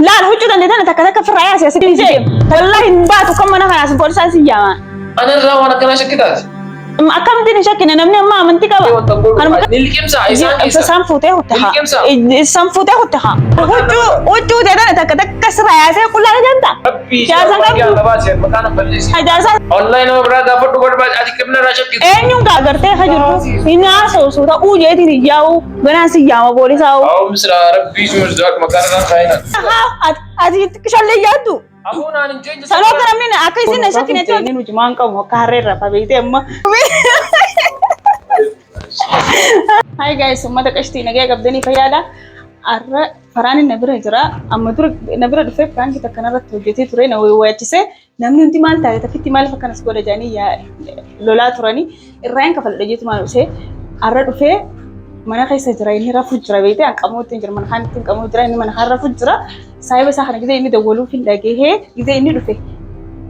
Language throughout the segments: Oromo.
Laal huccuu tante tana takka takka firraa yaasi asitti si deemu. Wallaahi hin baatu kan mana kanaa sin poolisaan si yaama. Anarraa waan akkanaa shakkitaati. Akkamittiin hin shakkine namni amma amantii qaba. Wanta godhu. Kanuma Ni liqimsaa isaan keessa. Isaan fuutee hutte haa. Liqimsaa. Isaan fuutee hutte haa. Huccuu huccuu tee tana takka takka sirraa yaasee qullaa ni deemta. Rabbii Jaarsa qabdu. gabaasee maqaan balleessi. Jaarsa Wallahi nama biraa gaafadhu barbaade ati qibna irraa shakkitu. eenyuun gaa gartee ka jirtu hin haasa'u suuta uu jeetiin hin yaa'u ganaan si yaama poolisaa'u. Awwa misira rabbii si musdaaq maqaan irraa kaayina. Haa ati xiqqishallee yaaddu. Aboo naan hin jeenye. Sanoo akka namni akka isin na shakkine jechuudha. Nuti maan qabu akka harree irraa fabeeyte amma. Hi guys, uummata qashtii nagaya qabdanii fayyaadha. Har'a faraan na bira jira. Amma dura na bira dhufee piraankii takka narratti hojjetee ture na waachisee namni hundi maal taate tafitti maaliif akkanas godha jedhanii lolaa turanii irraa hin kafaludha jeetu maal dhufee har'a dhufee mana keessa jira inni rafu jira beekte an qamoo ittiin jira mana kaan ittiin qamoo jira inni mana kaan rafu jira saahiba isaa kana gizee inni dawwaluuf hin dhagahee gizee inni dhufe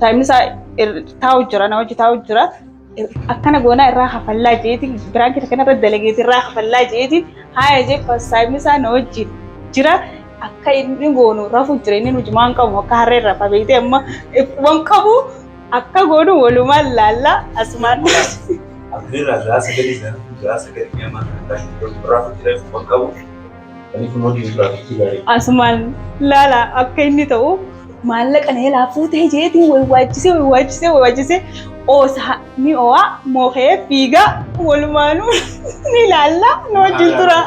saahibni isaa taa'u jira na wajji taa'u jira akkana goonaa irraa kafallaa jeeti biraankii takka irra dalageeti irraa kafallaa jeeti haaya jee saahibni isaa na wajjin jira akka inni goonu rafu jira inni nuti maan qabu akka harree rafa beekte amma waan qabu akka goonu walumaan laalla asumaan. Abdirraa ja'a sagalii ja'a sagalii mi'a rafu jira waan qabu. Kaniif immoo diinaa fi gaarii. Asumaan laala akka inni ta'u maallaqa na jalaa fuutee jeetiin waywaachisee waywaachisee waywaachisee oosaa ni oo'a mookee fiigaa walumaanuu ni ilaalla nu wajjin tura.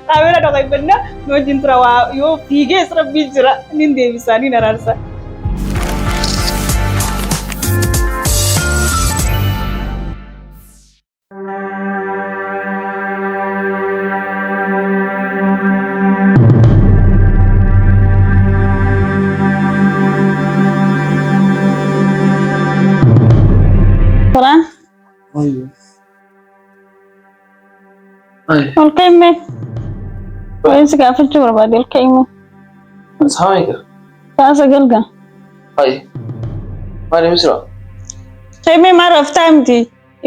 Kaamera dhoqeeffannaa nu wajjin tura waa yoo fiigees rabbii jira nin deebisaa nin araarsa. Faraan ol ka'ime waa'ee si gaafachuu barbaade ol ka'ime Saamika. sa'a sagal gaa. Ayi. Maali misira? Ka'ime maal raftaa miti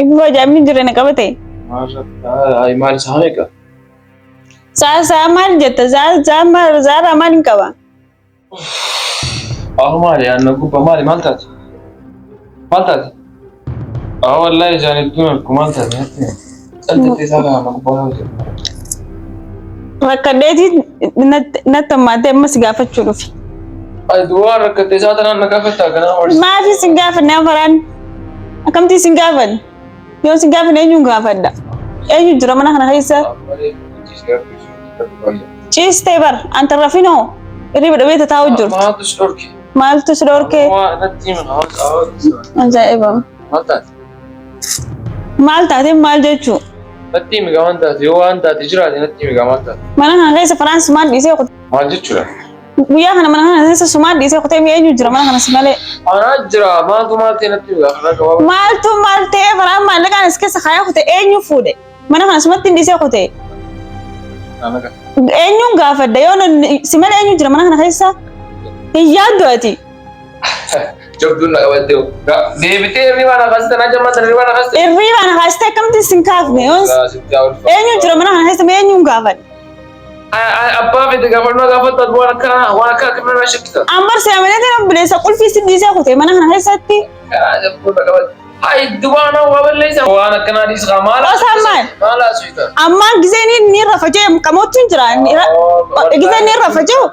ifa ajaa'ibni jira na qabate. Maal raftaa? Ayi maali saamika? Sa'a sa'a maal jetta sa'a sa'a maal sa'a maal hin qaba. Ahu maali aannan gubbaa maali maal taate? Maal taate? Ahu wallahi ijaan hedduun argu maal taate? Caltettee isaa kana gubbaa yoo jedhu. Rakkadheetii natti hammaatee amma si gaafachuu dhufe. Ayi duwwaa rakkattee isaa tanaan na gaafattaa kanaa maal? Maafi sin gaafanne faraan? Akkamti sin gaafanne? Yoo sin gaafanne eenyuun gaafadha? Eenyu jira mana kana keessa? Ciistee bar anta rafinoo hirriba dhabee taa'u jirtu. Maaltu si dhorke? Maaltu si dhorke? Waa natti hima. Ajaa'iba. Maal taate? Maal taate maal jechuu? Natti himi gaa waan taate yoo waan taate jiraate natti himi gaa maal taate? Mana kana keessa faraan sumaan dhiisee kute. Maal jechuudha? Guyyaa kana mana kana keessa sumaan dhiisee kutee mi'a eenyu jira mana kana si malee? Anaa jira maaltu maal ta'e natti himi gaa karaa gabaabaa. Maaltu maal ta'ee faraan maallaqaan as keessa kaayee kute eenyu fuudhe? Mana kana sumatti hin dhiisee kute. Eenyuun gaafadha yoo si malee eenyu jira mana kana keessa? Hin yaaddu ati. Jabduun na qabattee deebitee hirribaa na kaastee na jammata hirribaa na kaastee. Hirriba na kaastee akkamitti sin kaafne? Eenyu jira mana kana keessa mee eenyuun gaafadha? Abbaa fete gaafannoo gaafattu waan akkanaa waan akka akkanaa na shakkita. Ammar si amaneetiin obboleessa qulfii si dhiisee kute mana kana keessatti. Karaa jabduun na qabatte. Hayi dubaa na waa balleessa. Waan akkanaa dhiis kaa maal Osaan maal? maal haasofta? Ammaan gizee ni rafa jee qamoottu hin jira. Gizee ni rafa jiru.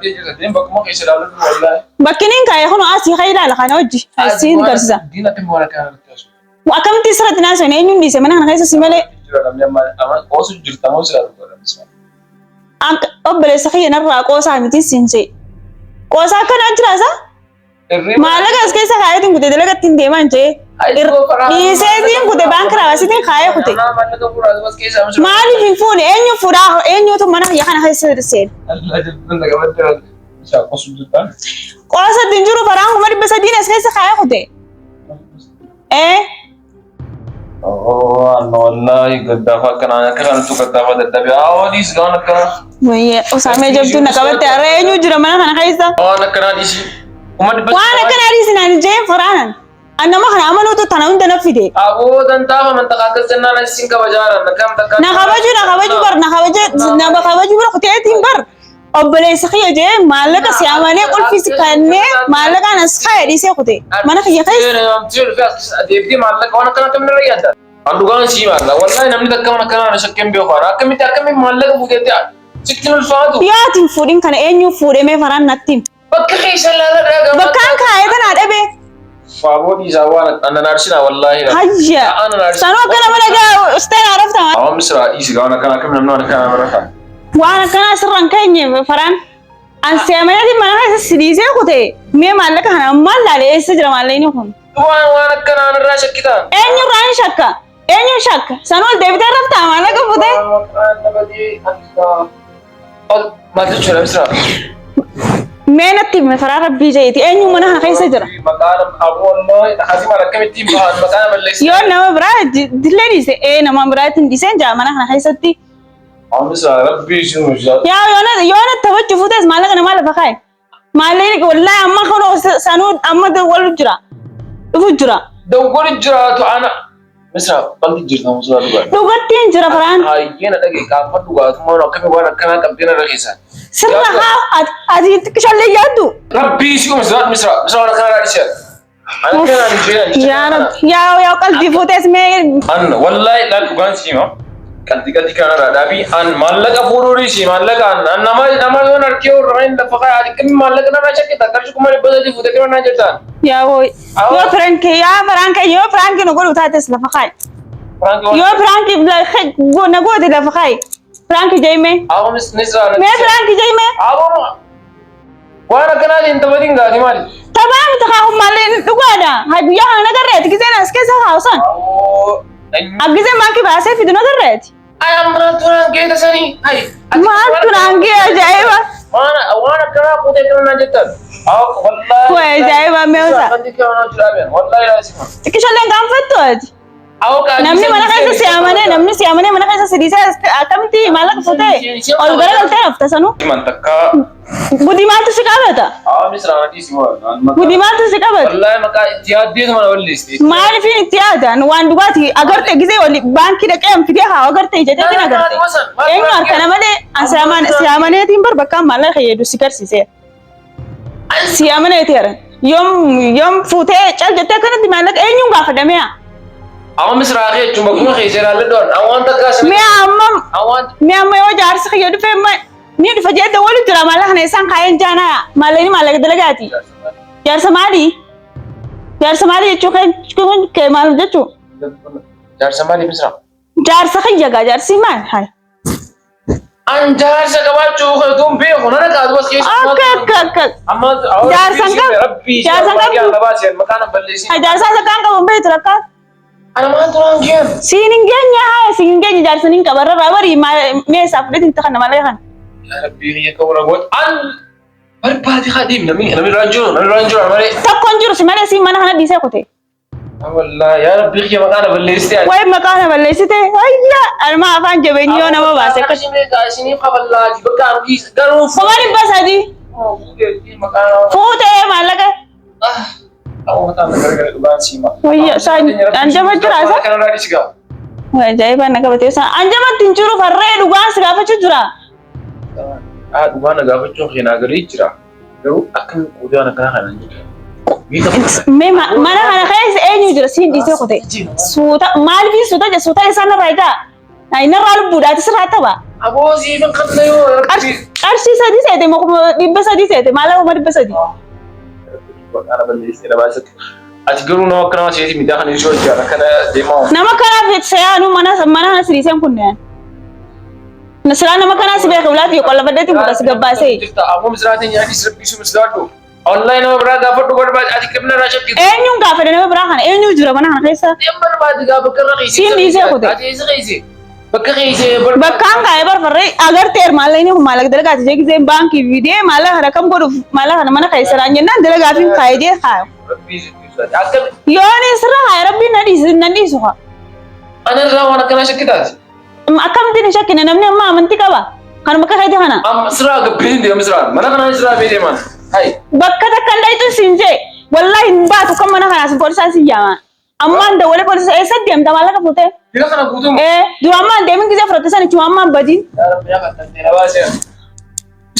Bakkuma keessa ilaalu wallaahi. Bakki inni kaa'e kun asii ka'ee ilaala kana hojii. Asii garsiisa. Diina akkamii waan akkanaa irratti haasofta? Akkamitti sirratti naasoo eenyuun dhiise mana kana keessa si malee. Jira namni amma amma qoosu jirta moo silaa dhugaa Akka obboleessa kiyya narraa qoosaa miti siin jee. Qoosaa akkanaa jira isaa? Maallaqa as keessa kaayeetiin kute dalagatti hin deeman jee. Dhiiseetiin kute baankii raawwasiitiin kaayee kute. Maaliif hin fuune eenyu fuudhaa eenyutu mana kiyya kana keessa seena. Qoosa ittiin jiru faraan 300,000 as keessa kaayee kute. Ee Wallahi gaddaafa akkanaa akka kanattu gaddaafa dadhabee haa dhiis waan akkanaa. Wayyee Usaamee jabduu na qabatte har'a eenyu jira mana kana keessa? Waan akkanaa dhiisi. 300,000. Waan akkanaa dhiisi naan jee faraanan. An nama kana amanuutu tana hunda na fide. Aboo dantaaf amantaa akkas jennaan isin kabajaara. Nakam takka. Na kabaju na kabaju bar na kabaje na kabaju bar kuteetiin bar. Obboleessa kiyya jee maallaqa si amanee qulfii si kennee maallaqaan as kaa'e dhiisee kute. Mana kiyya keessa. Deebitee maallaqa waan akkana akkamiin irra yaadda? An dhugaan sii maalla. Wallaahi namni takka waan akkanaa na shakkeen beeku. Akkamitti akkamiin maallaqa fuuteetti sitti hin ulfaatu. Yoo ati hin fuudhin kana eenyu fuudhee faraan natti himi. Bakka keessa laala dhagaa. Bakkaan kaa'ee tanaa dhabe. Faaboo dhiisaa waan annan aarsinaa wallaahi. Hayya. Annan aarsinaa. Sanuu akkana mana gaa usteen haarofta. Awwaam misraa dhiisi waan akkana akkamiin namni waan akkanaa bira kaa'e. Waan akkanaa sirraan keenye faraan. An si amaneetiin mana keessa si dhiisee kute. Mee maallaqa kana maal laale eessa jira maallaqni kun? Waan waan akkanaa irraa shakkitaa. Eenyurraa hin shakka? Eenyuun shakka? Sanuu ol deebitee raftaa maallaqa fuutee? Maal jechuudha misraa? Mee natti himi karaa rabbii jedhiiti eenyu mana kana keessa jira? Maqaan aboo asii maal akkamittiin bahan maqaan balleessi. Yoo nama biraa dillee dhiise ee nama biraatti hin dhiiseen jaa mana kana keessatti. Awwaam misraa rabbii isin hojjaa. Yaa yoo na taphachuu fuutes maallaqa namaa lafa kaaye. Maallaqni wallaahi amma kun sanuu amma dawwalu jira. Dhufu jira. Dawwali jiraatu ana. Misraa qalti jirta misraa dhugaa. Dhugattiin jira faraan. Hayyee na dhagee qaama dhugaatummaa akkamii waan akkanaa qabdee narra keessaa. Sirra haa ati xiqqishallee yaaddu. Rabbii si misraa misraa misraa waan akkanaa dhiisee. Ana akkanaa dhiisee. Yaa rabbi yaa yaa qalbii fuutes mee An wallahi laal dhugaan si hima. Qalti qalti kanarraa dhaabii an maallaqa fuudhuu dhiisi maallaqa an an nama nama yoon harkee warra hin lafa kaa'e ati kamii maallaqa narraa shakkita qarshii 300,000 fuutee kennaa naan jettaan. Yaa wooy yoo pirankii yaa pirankii yoo pirankii nu godhu taates lafa kaaye. Yoo pirankii na goote lafa kaaye. Pirankii jeemee. Awwa misraa Mee pirankii jeemee. Awwa waan akkanaatiin taphatiin gaati maali? Taphaa miti kaa kun maallee dhugaadha. Haa guyyaa kana nagarreeti giseen as keessa kaa'usan. Aggiseen baankii baasee fidu nagarreeti. Ay maaltu naan geeta sanii? Ay Maaltu naan gee ajaa'iba. Waan waan akkanaa fuutee kennaa naan jettan. Awwa wallahi. Waa ajaa'iba meewsa. Wallahi laasima. Xiqqishallee gaanfattu ati. Namni mana keessa si amanee namni si amanee mana keessa si dhiisee akkamitti maallaqa fuutee ol garagaltee hafta sanuu. Man takka. Gudii maaltu si qabata? Awwa misraa na dhiisi waan. Gudii maaltu si qabata? Wallahi maqaa itti yaaddeetu mana balleessite. Maaliifin itti yaadan waan dhugaati agarte gisee wali baankii dhaqee an fidee haa agarte jeteetiin agarte. Eenyu harkana malee an si amaneetiin bar bakkaan maallaqa fayyadu si garsiisee. Si amaneeti yaran. Yoom yoom fuutee cal jettee akkanatti maallaqa eenyuun gaafadha mi'a? Awwa misraa kee jechuun bakkuma keessa ilaalladhu. Awwaan takkaa sana. Mi'a amma Awwaan mi'a amma yoo jaarsi kiyya dhufee ni dhufa jee dawwalu jira maallaqa kana isaan kaayeen jaanaa maallaqni maallaqa dalagaati. Jaarsa maali? Jaarsa maali jechuu kun kee maal jechuu? Jaarsa maali misraa? Jaarsa kiyya gaa jaarsi maal? Hai. An jaarsa qabaachuu kan beeku nana qaadu as keessa. Akka akka akka. Amma Jaarsan qab- Rabbii jaarsan qabdu. maqaan balleessi. Hai jaarsa isa kaan qabu hin beektu lakkaa. Ana maaltu naan geem? Siin hin geenye haa siin hin geenye jaarsa hin qaba irra barii meeshaa fudhatiin itti kana malee kana. Yaa Rabbii kiyya kabura goot. An barbaade haa deemi namni namni irraan jiru namni irraan jiru malee. Tokko hin jiru si malee siin mana kana dhiisee kute. Wallaahi yaa Rabbii kiyya maqaa na balleessite. Wayi maqaa na balleessite hayya almaa afaan jabeenyi yoo nama baase akkas. Isiniif kafallaati bakka an dhiisa garuu. 300,000 fuutee maallaqa. Wayya anjama jira isa. Wayi ajaa'ibaa na qabatee isaa anjamatti hin jiru farree dhugaan si gaafachuu jira. Dhugaa na gaafachuun keenyaa galee jira. Garuu akkamiin qoodaan akkanaa kana hin jiru. Mee mana kana keessa eenyu jira siin dhiisee kute. Suuta maaliif suuta jedha suuta isaan irraa egaa. Narraa lubbuudhaati sirraa tapha. Aboo siifin kan yoo Qarshii sadii seete 300 seete maal 300,000. Ati garuu nama akkanaa seeti miidhaa kan ishee hojjaan akkana deemaa. Nama kanaaf seyaanuu mana mana kana siriiseen kunneen. Silaa nama kanaa si beeku laati qollafadheetti muka si gabbaasee. Ammoo misiraatiin nyaanni sirbiisu misiraadhu. Online nama biraa gaafadhu barbaade ati qabna irraa shakkitu. Eenyuun gaafadhe nama biraa kana eenyu jira mana kana keessa? Deem barbaade gaa bakka irra keessa. Siin dhiisee kute. Ati eessa keessa? Bakka keessa barbaade. Bakkaan kaa'ee barfarree agarteer maallaqni kun maallaqa dalagaati jee giseen baankii fidee maallaqa kana kam godhuuf maallaqa kana mana keessa raan jennaan dalagaafiin kaa'ee jee kaa'e. Rabbii si dhiisu. Akka Yoon sirra kaa'e rabbiin na dhiisu na dhiisu haa. ana irraa waan akkanaa shakkitaati. Akkamittiin hin shakkine namni amma amantii qaba. Kanuma akka keetii kana. Amma siraa gabbiin deema siraa. Mana kanaan siraa bee deeman. Hai. Bakka takka hin dhayitu siin jee wallaahi hin baatu kan mana kanaas poolisaan si yaama. Ammaan dawwalee poolisa eessa deemta maallaqa fuutee? Bira kana guutuu. Ee dura ammaan deemin gisee fudhatte san ichuma ammaan badiin. Yaa Rabbi yaa kattan na baasee.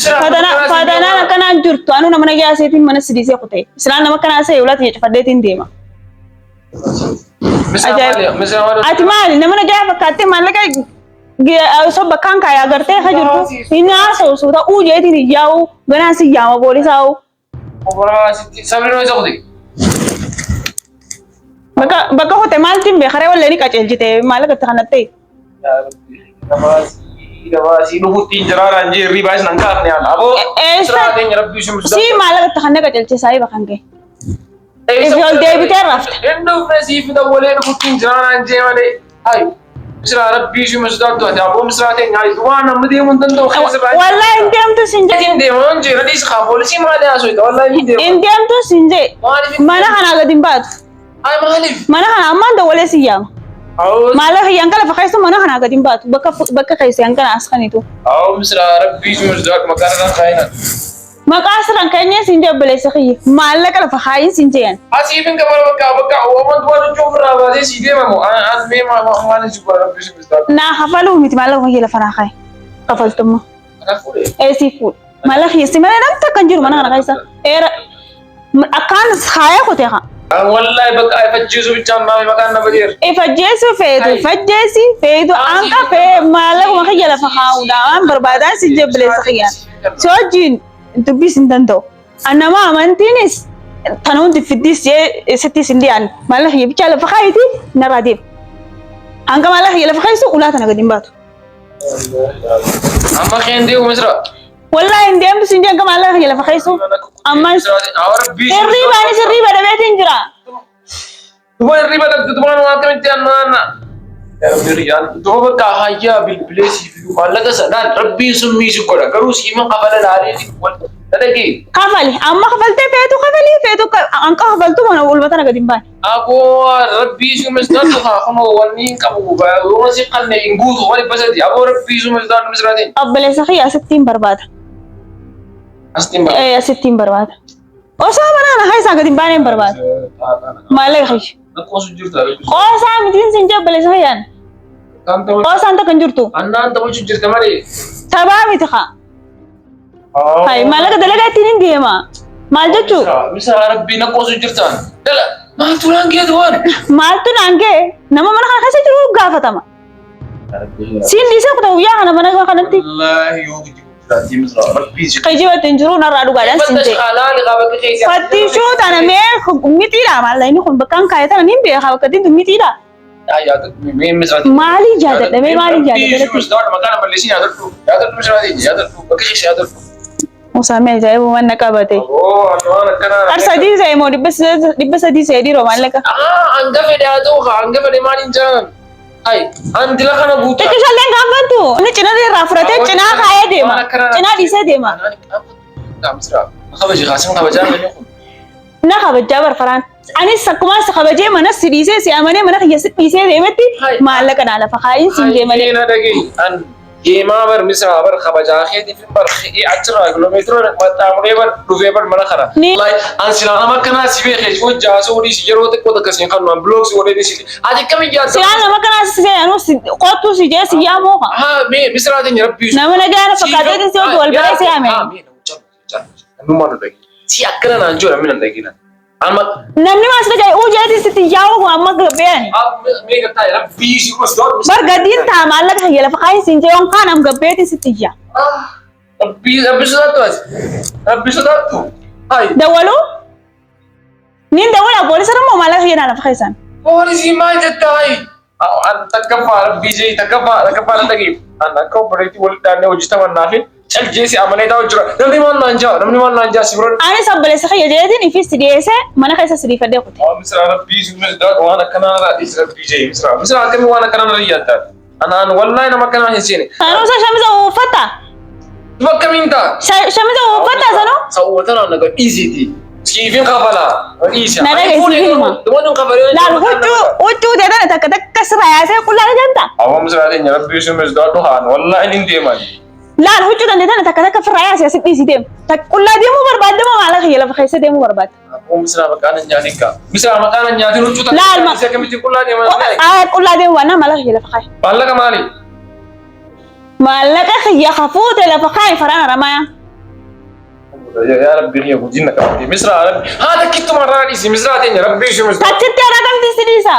Fadanaan akkanaan jirtu anuu nama nagaa seetiin mana sidiisee kute. Islaan nama akkanaa see ulaati cufadheetiin deema. Ajaa'iba. Ati maali nama nagaa fakkaattee maallaqa osoo bakkaan kaayaa agartee ka jirtu hin haasa'u suuta uu jeetiin hin yaa'u ganaan si yaama poolisaa'u. Sabri isa kute. Bakka bakka kute maaltiin beekaree wallee ni qaceelchite maallaqa itti kanattee. Dabaasii dhufuutti hin jiraaraan jee hirriibaa isin hanqaafne haala. Aboo siraateen rabbii isin Si maallaqa itti kannee qaceelche saayiba kan ka'e. Ifi ol deebitee rafta. Hin dhufne siif dawwalee dhufuutti hin jiraaraan jee malee. Hayi misraa rabbii isin sodaattu ati aboo misraateen hayi waan amma deemuu hin danda'u keessa baay'ee. Wallaahi hin deemtu sin jee. Hin deemu hin jee radhiis kaa poolisii maali haasoo wallaahi hin deemu. Hin deemtu sin jee. Maaliif Mana kanaa gadi hin baatu. Hayi maaliif? Mana kana ammaan dawwalee si yaama. Maallaqa kiyyaan kala fakkeessu mana kanaa gadi hin baatu. Bakka bakka keessa yan kana as kanitu. Awoo misraa rabbii isin sodaattu maqaa irraan kaayina. Maqaa asirraan keenyee sin jee obboleessa kiyya. Maallaqa lafa kaayin sin jeeyan. Asiif hin qabala bakka bakka waan waan hojii ofirraa baasee sii deemamu an mee maal si godha rabbi si bistaatu. Naa kafaluu miti maallaqa kiyya lafa naa kaayi. Kafaltummaa. Kana fuudhe. Ee sii fuudhe. Maallaqa kiyya si malee namni takka hin jiru mana kana keessa. Eera akkaan kaayee kutee haa. Wallahi bakka ifajjeesu bichaan maami maqaan nama jeer. Ifajjeesu feetu ifajjeesi feetu anqa fee maallaquma kiyya lafa kaa'uudha waan barbaadaan sin jee obboleessa kiyyaan. Si wajjin dubbiis hin danda'u. Nama amantiinis tan hundi fiddiis jee sittiis hin dhiyaanne maallaqa kiyya bichaa lafa kaayitii narraa deema. Hanga maallaqa kiyya lafa keessu ulaa tana gadi hin baatu. Amma keen deemu misra. Wallaahi hin deemtu sin jee hanga maallaqa kiyya lafa keessu. Amma hirriibaanis hirriiba dhabeetiin jira. Duba hirriiba dhabde dubaan waan akkamitti aanna. Duba bakka hayyaa bilbilee siif fidu maallaqa sanaan rabbiin summii si godha garuu siima kafala laalee si wal dhagee. Kafali amma kafaltee feetu kafalii feetu hanqa kafaltu mana ulma tana gadi hin baane. Aboo rabbii sumis taatu haa kunoo wanni hin qabu yoo si qalne hin guutu wani basati aboo rabbii sumis taatu misraatiin. Obboleessa kiyya asittiin barbaada. Astiin bara. Ee asittiin barbaada. Osoo mana kana keessaa gadi hin baane hin barbaada. Maallaqa kiyya. Qoosu jirta. Qoosaa mitiin sin jee obboleessa kiyyaan. Qoosaan takka hin jirtu. Annaan taphachuu jirta malee. Taphaa miti kaa. Hai maallaqa dalagaa ittiin hin deema. Maal jechuu? Misraa rabbii na qoosu jirtaan. Dala maaltu naan geetu waan. Maaltu naan ga'e nama mana kana keessa jiru gaafatama. Siin dhiisee kutaa guyyaa kana mana kanatti Wallaahi yoo jiraatti misraa rabbii si. kijiba ittiin jiru narraa dhugaadhaan siin Fattas jee. halaali qaba keessa. Fattishuu tana mee mitiidha maallaqni kun bakka kaayee tana niin beekaa bakka ittiin mitiidha. Maalii jaadadha mee maalii jaadadha? Musaamee ajaa'ibu manna qabate. Qarsadii se'e moo 300 se'e dhiiroo maallaqa. Xiqqishalleen gaanfantu inni cinaa irraa fudhatee cinaa kaayee deema. Cinaa dhiisee deema. Na kabajaa barfaraan. Anis akkuma si kabajee mana si dhiisee si amanee mana kiyya si dhiisee deemetti maallaqa naa lafa kaayin siin deemalee. Deemaa bar misraa bar kabajaa keetiif bar achirraa kiiloomeetira qaxxaamuree bar dhufee bar mana kana. An silaa nama akkanaa si beekee si hojjaa asoo dhiisi yeroo xiqqoo takka siin kan nuan bilook si godhee dhiisi. Ati akkamiin jaarsa? Silaa nama akkanaa si se'e anuu si qottuu si jee si yaamoo kaa. Haa mee misraatiin rabbii. Nama nagaa na fakkaateetiin si hojii wal baree si yaame. Haa mee nama Namummaa nu dhagee. Si akkana naan jiru namni nan dhagina. Amma Namni maas dhagaye uu jeetiin sitti yaa'u kun amma gabbeen. mee gattaa rabbii si gosa. Bar gadiin taa maallaqa kiyya lafa kaayin siin jee yookaan am gabbeetiin sitti iyya. Rabbii rabbi sodaattu ati. Rabbi sodaattu. Hayi. Dawwaluu? Niin dawwala poolisa immoo maallaqa kiyya naa lafa keessan. Poolisii maal jetta hayi? An takkaffaa rabbii jee takkaffaa takkaffaa nan dhageef. An akka obboleettii walitti dhaannee hojii tamannaa fi caljeesi amalee taa'u jira. Namni maal naan jaa namni maal naan jaa si bira. Anis obboleessa kiyya jeetiin ifis si dhiyeessee mana keessa si dhiifadhee kute. Waa misraa rabbii si misraa waan akkanaa irraa dhiisi rabbii jee misraa. Misraa akkamii waan akkanaa irra yaaddaa? Anaan wallaahi nama akkanaa hin seene. Sanuu sa shamiza uffata. Duba akkamiin ta'a? Shamiza uffata sanuu. Sa'uwwatanaan naga dhiisiiti. Siifin kafalaa. Dhiisi. Na dhagaye siifin hima. Duba nun kafalee. Laal huccuu huccuu teetana takka takka sirra yaasee qullaa ni deemta. Awwa misraa teenya rabbii si misraa dhuhaan wallaahi nin deeman. Laal huccuu tante tana takka takka firraa yaasee asi dhiisii deema. Takka qullaa deemuu barbaadde moo maallaqa kiyya lafa keessa deemuu barbaadde? Akkuma misraa maqaan hin nyaatin kaa. Misraa maqaan hin nyaatin huccuu takka. Laal ma- Isa akkamitti qullaa deeman? Qullaa deemuu baannaan maallaqa kiyya lafa kaaye. Maallaqa maali? Maallaqa kiyya hafuute lafa kaaye faraan haramaya. Yaa Rabbi kiyya guddina qabdi. Misraa Rabbi. Haadha kittuma irraa dhiisi Misraa teenya Rabbi ishee Misraa. Tachitti hara kamti si dhiisa?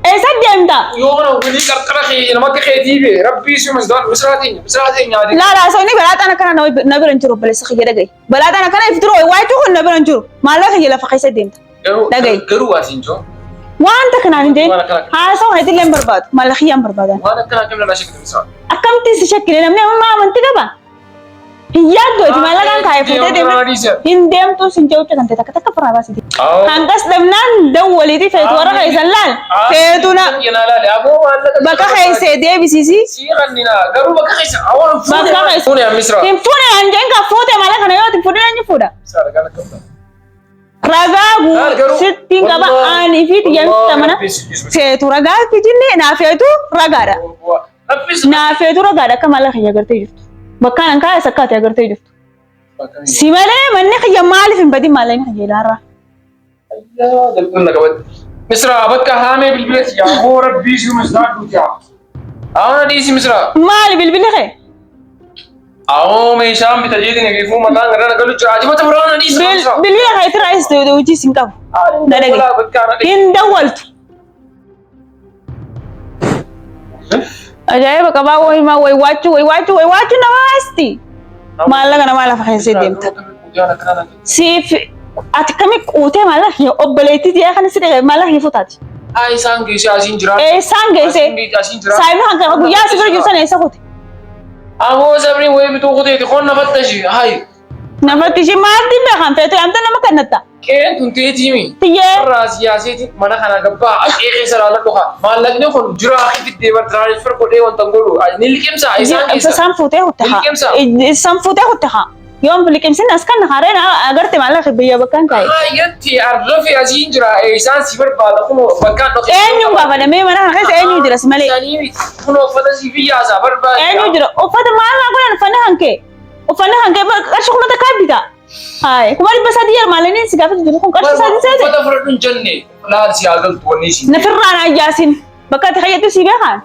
Eessa deemta? Yoo mana walii qarqara kee nama akka keetii bee Rabbi ishee Misraa Misraa teenya Misraa teenya ati. Laala haasawni balaaxaan akkana na bira hin jiru obboleessa kiyya dhaga'i. Balaaxaan akkana if dura waaytuu kun na bira hin jiru. Maallaqa kiyya lafa keessa deemta. Dhaga'i. Garuu waa siin jiru. Wanta kanaan hin jedhin Waan akkana haasawa keetillee hin barbaadu. Maallaqa kiyya hin barbaadan. waan akkana akkam lalaa sheekata Misraa. Akkamti si shakkine namni amma amantii qaba? Hin yaaddu ati maallaqaan kaa'e fuutee deemte. Hin deemtu sin jechuudha kan ta'e takka takka firaa baasiti. Hanqas dhabnaan dawwaliiti feetu warra keessan laal. Feetu na bakka keessee deebisiisi. Garuu bakka keessa awwaal Bakka keessa. Fuune Misraa. Hin fuune an jeen ka fuute maallaqa kana yoo ati fuudhin eenyu fuudha? Ragaa guutuu sittiin qaba ani fi xiyyaamitti mana feetu ragaa kijinne naa feetu ragaadha. Naa feetu ragaadha akka maallaqa kiyya agartee jirtu. Bakkaan an kaa'es akka ati agartee jirtu. Si malee manni kiyya maaliif hin badin maallaqni kiyya ilaarraa? Misraa bakka haamee bilbila yaa hoo rabbii si misraa duuti haa. Awwa dhiisi Misraa. Maali bilbilli kee? Awoo meeshaan bita jeetiin eeguu mataan gara galu jira. Ati mata biraa na dhiisi. Bilbila kee irraa is hojii sin qabu. Na dhagaye. Hin dawwaltu. Ajaa'iba qabaa wayimaa wayiwaachuu wayiwaachuu wayiwaachuu nama baasti. Maallaqa namaa lafa keessa deemta. Siif ati kami quutee maallaqa kiyya obboleettii tiyaa kana si dhagaye maallaqa kiyya futaati. Isaan geessee asiin jira. Eessaan geessee? Asiin jira. Saayimni kan guyyaa si bira jiru sana eessa kute? Aboo sabrii wayii bituu kuteeti qonna fattashi hayi. Nafatti ishee maalti beekan feetu yaamta nama kennatta. Qeen tun teetiimi. Tiyyee. Irraa siyaaseeti mana kana gabbaa aqee keessa laala dhuka. Maallaqni kun jiraa fiddee bar tiraansfer godhee wanta hin godhu. Ni liqimsa isaan keessa. Isaan fuutee kutte haa. Liqimsa. Isaan fuutee kutte haa. Yoom liqimsin as kan hareen agarte maallaqa biyya bakkaan kaa'e. Hayyatti arrafi asiin jira isaan si barbaada kun bakkaan dhoke. Eenyuun gaafadhamee mana kana keessa eenyu jira si malee? Isaanii miti. Kun uffata si biyyaasaa barbaada. Eenyu jira? Uffata maal maa godhan uffanni hankee? Uffanni hankee qarshii 1000 bita. Hayi 300,000 yeroo maallaqni si gaafatu jiru kun qarshii sadii seete. Uffata fudhadhu hin jenne laal si haa galtu wanni isin. Nafirraan ayyaasin bakka ati fayyaddu si beekaan.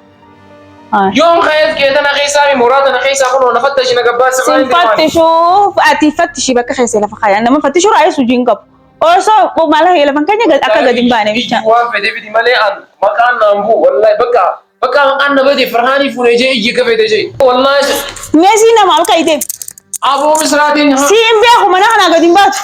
Hayi. Yoom ka'eet kee tana keessaa mi mooraa tana keessaa kunoo na fattashi na gabbaa sirraa Sin hin deemaani. fattishuuf ati fattishi bakka keessa lafa kaayan nama fattishuu raayis hojii hin qabu. Osoo maal lafan keenya akka gadi hin baane bicha. Waan fedhe miti malee an maqaan naan bu'u wallahi bakka bakka maqaan na bade farhaanii fuunee jee iyyi ka fedhe jee. Wallahi Meesii nama ol ka'itee. aboo misraatiin haa Si hin beeku mana kanaa gadi hin baatu.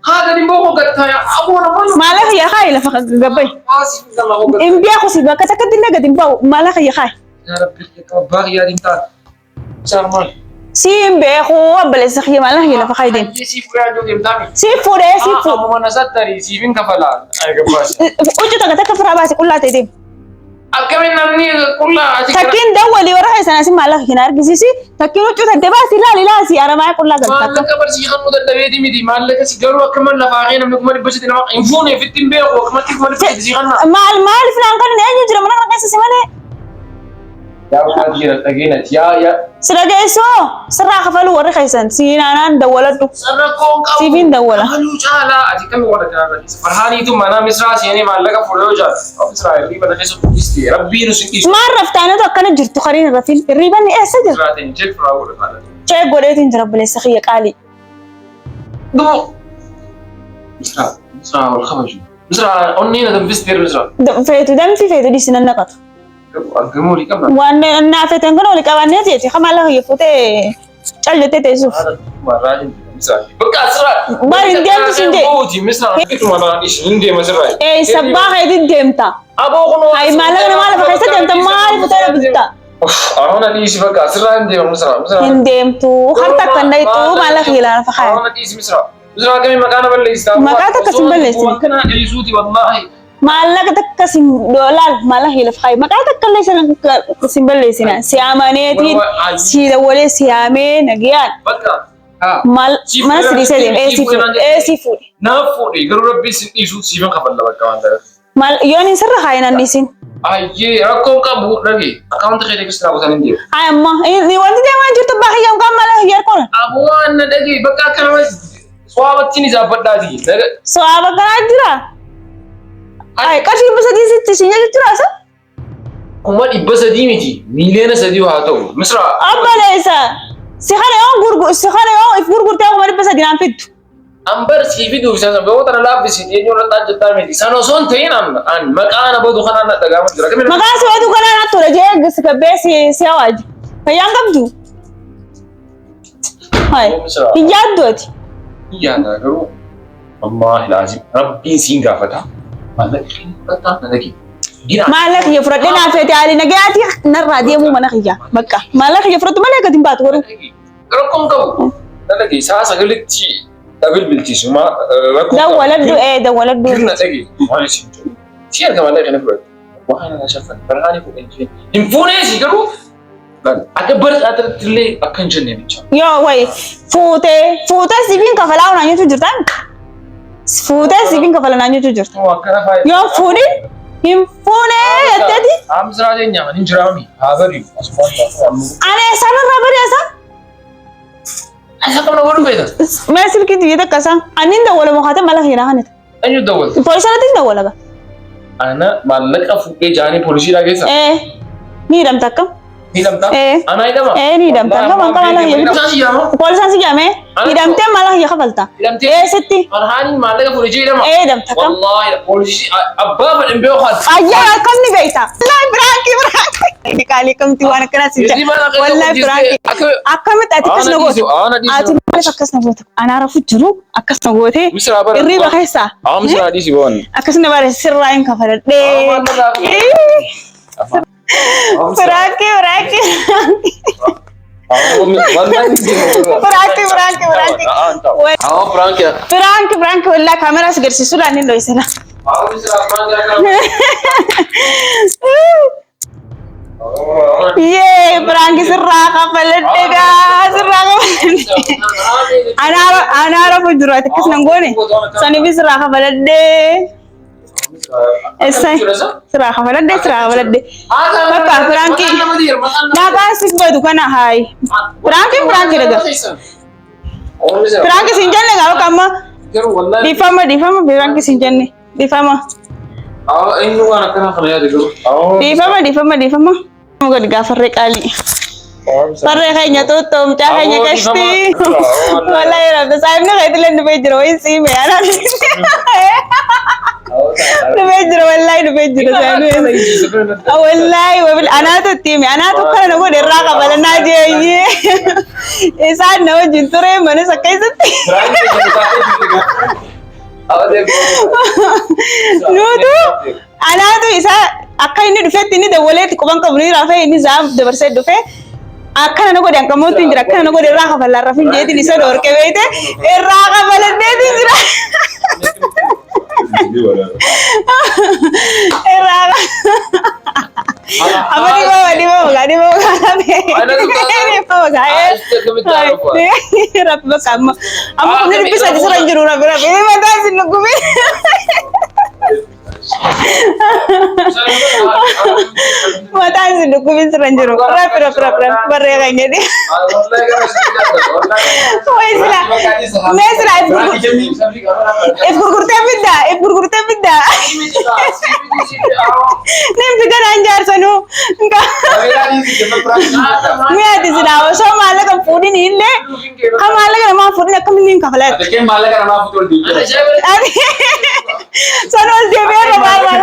haa gadi boo gattaa aboo nama Maallaqa kiyya kaayi lafa gabbayi. haasi nama hoggatta. Hin beeku si bakka takka illee gadi hin ba'u maallaqa kiyya kaayi. Yaa Rabbi abbaa kiyyaa taate. Isaan maal? Si hin beeku obboleessa kiyya maallaqa kiyya lafa kaayi deemu. Hayyee siif fuudhee iddoo deemtaa miti. Si fuudhee si fuudhe. Amma mana sattari siif hin kafalaa. Ay gabbaasi. Huccuu takka takka firaa baasi qullaa ta'e deemu. Akkamiin namni qullaa ati Takkiin dawwalii warra keessan asin maallaqa kiyya na argisiisi. Takkiin huccuu tante baasi ilaali ilaasi aramaa qullaa galta akka. Maallaqa barsiifamuu dadhabeeti miti. Maallaqa si garuu akkuma lafaa kee namni 300,000 nama hin fuune ofitti hin beeku akkumatti 300,000 si kanna. Maal maaliif naan kan eenyu jira mana kana keessa si malee? Yaa maal jira dhageenyati yaa yaa. Si dhageessoo sirraa kafaluu warri keessan si naanaan dawwaladhu. Rakkoon qabu. Siif hin dawwala. Kafaluu caalaa ati kami warra kana keessa. Farhaaniitu mana Misraa seenee maallaqa fuudhee yoo jaalatu. Misraa hirriba na keessa kuufiste rabbiin nu si dhiisu. Maal raftaanatu akkana jirtu kariin hin rafin hirribanni eessa jira? Misraa ta'in jeef firaa godha faana. Cee godheetiin jira obboleessa kiyya qaalii. Dubu. Misraa Misraa wal kabaju. Misraa onnee na danfisteer Misraa. Feetu danfi feetu dhiisi nan naqatu. Argamuu olii qabna. Waan naa feetan kana olii qabannee jeeti kan maallaqa kiyya fuutee cal jettee teessuuf. Bakka asirraa. Bar hin deemtu sin jee. Booti misraa. Ituma naan isin hin deema sirraa. Ee sabbaa keetiin deemta. Aboo kunoo. Hayi maallaqa namaa lafa keessa deemta maaliif fuutee bitta? Ahoon adiisi bakka asirraa hin deema misraa. Misraa. Hin deemtu harta akka hin dhayxu maallaqa kiyya lafa kaaya. Ahoon adiisi misraa. Misraa kamii maqaa na balleessita. Maqaa takka sin balleessine. Akkana dhiisuuti wallaahi. Maallaqa takka sin laal maallaqa kiyya lafa kaayi. Maqaa takka illee sin sin balleessina. Si amaneetiin si dawwalee si yaamee nagayaan Bakka. Haa. maal mana si dhiisee deema. Ee si fuudhe. Ee si fuudhe. Naaf fuudhe garuu rabbi sin dhiisu siifan kafalla bakka waan ta'eef. Maal yoon hin sirra kaayi nan dhiisin. Ayyee rakkoon qabu dhage akkaawunti kee teekistii raawwatan hin deemu. Hayi amma inni wanti deemaa jirtu abbaa kiyya mukaan maallaqa kiyya harkoona. Aboo waan na dhage bakka akka nama swaabattiin isaabbadhaati. So'aa kanaa jira. Hayi qarshii 300 sitti si nyaata jira asa. 300,000 miti 3,000,000 haa ta'u. Misraa Obboleessa. Si kana yoo gurgu si kana yoo if gurgurtee 300,000 naan fiddu. An bar sii fiduuf isa sana beekota na laaffisi eenyu irratti hojjettaa miti. Sana osoo hin ta'in an an maqaa na badu kanaan na dhaga'amu jira. Akkamiin Maqaa si badu kanaan na tola jee si gabbee si si hawaaji. Fayyaan qabdu. Hai. Hin yaaddu ati. Hin yaada garuu wallaahi laazim rabbiin siin gaafata. Maallaqa kee fudhattaa na dhagi. Maallaqa kiyya fudhadhee naa feete haalli nagayaati narraa deemuu mana kiyya. Bakka maallaqa kiyya fudhattu malee gadi hin baatu garuu. Rakkoon qabu. Dalagi sa'a sagalitti bilbilchiisuma rakkoo. Dawwaladhu ee dawwaladhu. Girna dhagi waan isin jedhu. Si erga maallaqa kana fudhattu. Waan ana shaffan barhaanii fuudhee hin hin fuunee si garuu akka bara xaaxirratti illee akka hin jenne bicha. Yoo wayi fuutee fuutee sibiin kafalaa naan jechuu jirtaan. Fuutee sibiin kafala naan jechuu jirta. Akkana faayidaa. Yoo fuudhin hin fuunee jetteeti. Amsiraa teenya hin jiraami. Haa bari'u. Asumaan taasisa. Ani eessaan irraa bari'asa? Asa qabna godhu beekta. Mee silkii xiyya takka isaa. Ani hin dawwala mokaatee mala kiyya naa kanita. Eenyu dawwalta? Poolisa irratti hin dawwala ba. Ana maallaqa fuudhee jaanii poolisiidhaa keessa. Ee ni hidhamta akkam? Ni hidhamta? Ee. Ana hidhama? Ee ni hidhamta. Akkam akkam mala kiyya bitu. Polisaan si yaama? Poolisaan si yaamee hidhamtee mala kiyya kafalta. Hidhamtee? Ee sitti. Farhaaniin maallaqa fuudhee jee hidhama? Ee hidhamta akkam? Wallaahi poolisii abbaa fedhan beeku haati. Ayyaa akkam ni beekta? Wallaahi piraankii piraankii. Qaalii akkamti waan akkanaa si jedha. Wallaahi piraankii. Akkamitti ati akkas na goote? Ati maaliif akkas na goote? Anaa rafu jiru akkas na goote. Misraa bara. Irriba keessaa. Haa misraa dhiisi boon. Akkas na bare sirraa hin kafaladhee. Piraankii piraankii. Piraankii piraankii piraankii. Haa piraankii. Piraankii piraankii wallaahi kaameraa si garsiisuudhaan hin dhoysina. Haa misraa piraankii. Yee piraankii sirraa kafaladhe gaa sirraa kafaladhe. Anaa rafu jiru ati akkas nan goone. Saniif sirraa kafaladhe. Sirraa kafaladhe sirraa kafaladhe. Bakka piraankii. Maqaan si badu kana haayi. Piraankiin piraankii dhaga. Piraankii siin jenne gaa bakka amma dhiifama dhiifama piraankii siin jenne dhiifama. Inni waan akkanaa kana yaade garuu. Dhiifama dhiifama dhiifama. Gadi gaafarree qaalii. Farree keenya xuuxxoo mucaa keenya qashtii. Wallahi rabbi saahibni keetillee dhufee jira wayi siime anaan. Dhufee jira wallahi dhufee jira saahibni. Wallahi wabil anaatu itti hime anaatu kana na godhe irraa qabalanaa jeeyyee. Isaan na wajjin ture mana isa keessatti. Nuutu anaatu isa akka inni dhufetti inni dawwaleetti quban qabu ni rafee inni zaaf dabarsee dhufe akkana na godhe hanqamootti hin jira akkana na godhe irraa kafallaan rafin jeetiin isa dhoorke beeyte irraa kafaladheetiin jira. Irraa amma dhibama dhibama gaa dhibama gaa dhibama gaa rabbi bakka amma amma kun dhibbi sadi sirra hin jiru rabbi rabbi inni mataa isin dhukkubin. Mataa isin dhukkubin sirra hin jiru rabbi rabbi rabbi rabbi barree kan jedhe. Wayi sila mee sila if gurgurtee fidda if gurgurtee fidda. Nin fidan an jaarsanuu. Mi'aati silaa osoo maallaqa hin fuudhin illee kan maallaqa namaa hin fuudhin akkamitti hin kafalaatti. Maallaqa namaa fuutuu ol deebi'e. San ol deebi'ee irra maal maal.